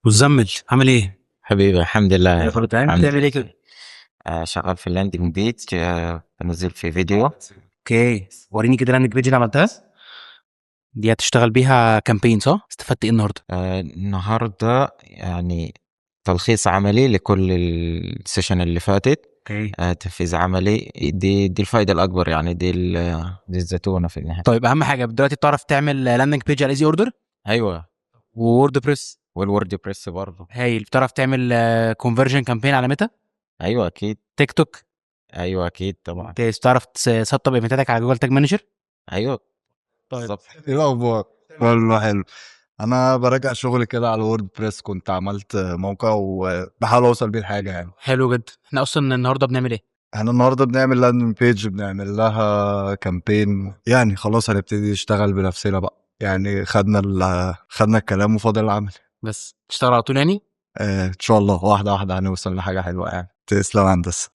مزمل، عامل ايه؟ حبيبي، الحمد لله. كله تمام. الحمد. بتعمل ايه كده؟ شغال في ال landing page، بنزل في فيديو. okay، وريني كده ال landing page اللي عملتها دي، هتشتغل بيها campaign صح؟ استفدت ايه النهارده؟ النهارده يعني تلخيص عملي لكل ال session اللي فاتت. تنفيذ عملي، دي الفائدة الاكبر يعني، دي الزتونه في النهايه. طيب، اهم حاجة دلوقتي بتعرف تعمل landing page على Easy Order؟ ايوه. و WordPress؟ وال WordPress برضه. هايل. بتعرف تعمل conversion campaign على Meta؟ ايوه اكيد. تيك توك؟ ايوه اكيد طبعا. بتعرف تسطب event اتك على Google Tag Manager؟ ايوه. طيب. بالظبط. ايه الاخبار؟ كله حلو. انا براجع شغلي كده على WordPress، كنت عملت موقع وبحاول اوصل بيه لحاجة يعني. حلو جدا. احنا اصلا النهارده بنعمل ايه؟ احنا النهارده بنعمل landing page، بنعمل لها campaign، يعني خلاص هنبتدي نشتغل بنفسنا بقى يعني، خدنا الكلام وفاضل العمل. بس تشتغل على طول يعني؟ آه ان شاء الله، واحدة واحدة هنوصل لحاجة حلوة يعني. تسلم هندسه.